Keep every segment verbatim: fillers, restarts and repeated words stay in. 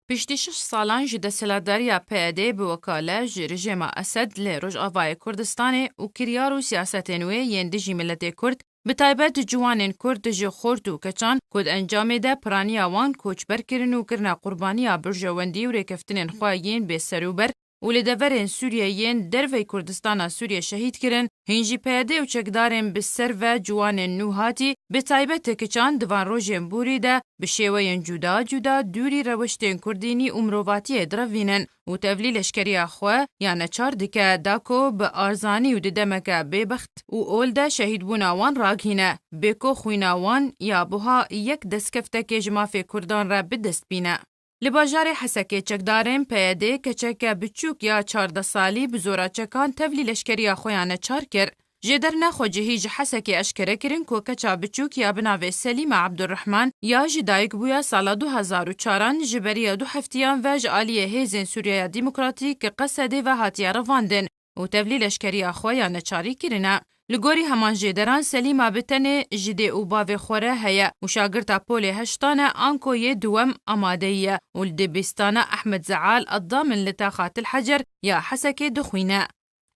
Piştî şeş salan ji desthilatdariya P Y D bi wekale ji rejêma Esed li Rojavayê Kurdistanê û kiryar û siyasetên wê yên dijî miletê Kurd, bi taybet ciwanên Kurd ji xort û keçan ku di encamê de piraniya wan koçber kirin û kirine qurbaniya berjewendî û rêkeftinên xwe yên bêserûber û li deverên Sûriyê yên dervey Kurdistana Sûriyê şehîd kirin, hîn jî P Y D û çekdarên bi ser ve ciwanên nû hatî, bi taybet keçan di van rojên borî de bi şêweyên cuda cuda dûrî rewiştên kurdînî û mirovatiyê direvînin û tevlî leşkeriya xwe ya neçar dike, da ku bi arzanî û di demeke bêbext û ol de şehîdbûna wan ragihîne, bê ku xwîna wan ya buha yek destkeftekê ji mafê kurdan re bi dest bîne. Li bajarê Hesekê çekdarên P Y D keçeke biçûk ya çardeh salî bi zora çekan tevlî leşkeriya xwe ya neçar kir. Jêderine xwecihî ji Hesekê eşkere kirin ku keça biçûk ya bi navê Selîma Ebdurrehman ya ji dayik bûye sala du hezar û çaran, ji beriya du heftiyan ve ji aliyê hêzên Sûriyeya Demokratîk, Qesedê ve hatiye revandin û tevlî leşkeriya xwe ya neçarî kirine. Li gorî heman jêderan, Selîma bi tenê ji dê û bavê xwe re heye û şagirta polê heştan e, anko yê duwem amadeyî ye û li dibistana Ehmed Zeal Eddamin li taxa Til Hecer ya Hesekê dixwîne.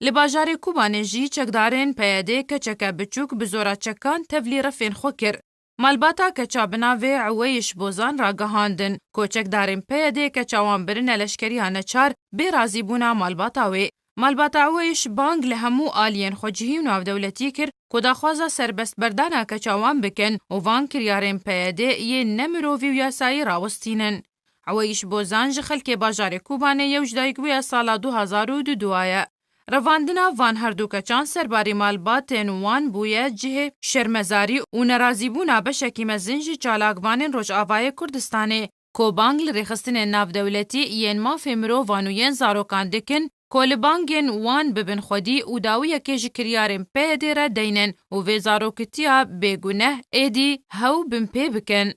Li bajarê Kobanê jî çekdarên P Y D keçeke biçûk bi zora çekan tevlî refên xwe kir. Malbata keça bi navê Eweyş Bozan ragihandin ku çekdarên P Y D keça wan birine leşkeriya neçar bê razîbûna malbata wê. Malbata Eweyş bang li hemû aliyên xwecihî û navdewletî kir ku daxwaza serbestberdana keça wan bikin û van kiryarên P Y D yên nemirovî û yasayî rawestînin. Eweyş Bozan ji xelkê bajarê Kobanê ye û ji dayik bûye sala du hezar û du duwaye. Revandina van her du keçan serbarî malbatên wan bûye cihê şermezarî û nerazîbûna beşekî mezin ji çalakvanên Rojavayê Kurdistanê, ku bang li rêxistinên navdewletî yên mafê mirovan û yên zarokan dikin, ku li bangên wan bibin xwedî û dawiyekê ji kiryarên P Y D re deynin û vê zarokitiya bêguneh êdî hew binpê bikin.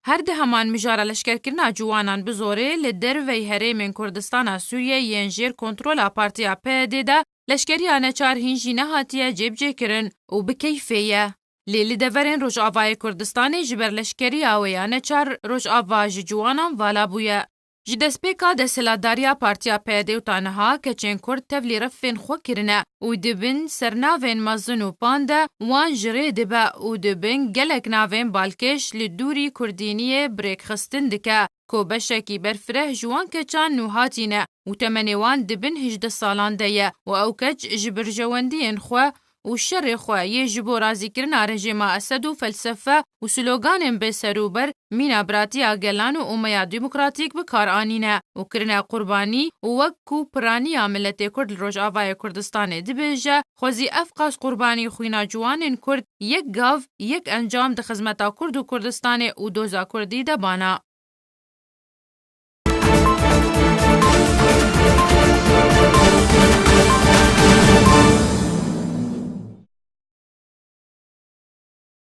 Her di heman mijara leşkerkirina ciwanan bi zorê li dervey herêmên Kurdistana Sûriyê yên jêr kontrola Partiya P Y D de leşkeriya neçar hîn jî nehatiye cêbicêkirin û bi keyfê ye. Lê li deverên Rojavayê Kurdistanê ji ber leşkeriya wê ya neçar Rojava ji ciwanan vala bûye. Ji destpêka desthilatdariya Partiya P Y D û ta niha keçên Kurd tevlî refên xwe kirine û di bin sernavên mezin û pan de wan ji rê dibe û di bin gelek navên balkêş li dûrî kurdîniyê bi rêkxistin dike ku beşekî berfireh ji wan keçan nû hatî ne û temenê wan di bin hejdeh salan de ye û ew keç ji berjewendiyên xwe û şerê xwe yê ji bo razîkirina rejêma Esed û felsefe û sloganên bêserûber mîna biratiya gelan û umeya demokratîk bi kar anîne û kirine qurbanî û wek ku piraniya miletê Kurd li Rojavayê Kurdistanê dibêje, xwezî ev qas qurbanî xwîna ciwanên Kurd yek gav, yek encam di xizmeta Kurd û Kurdistanê û doza Kurdî de bana.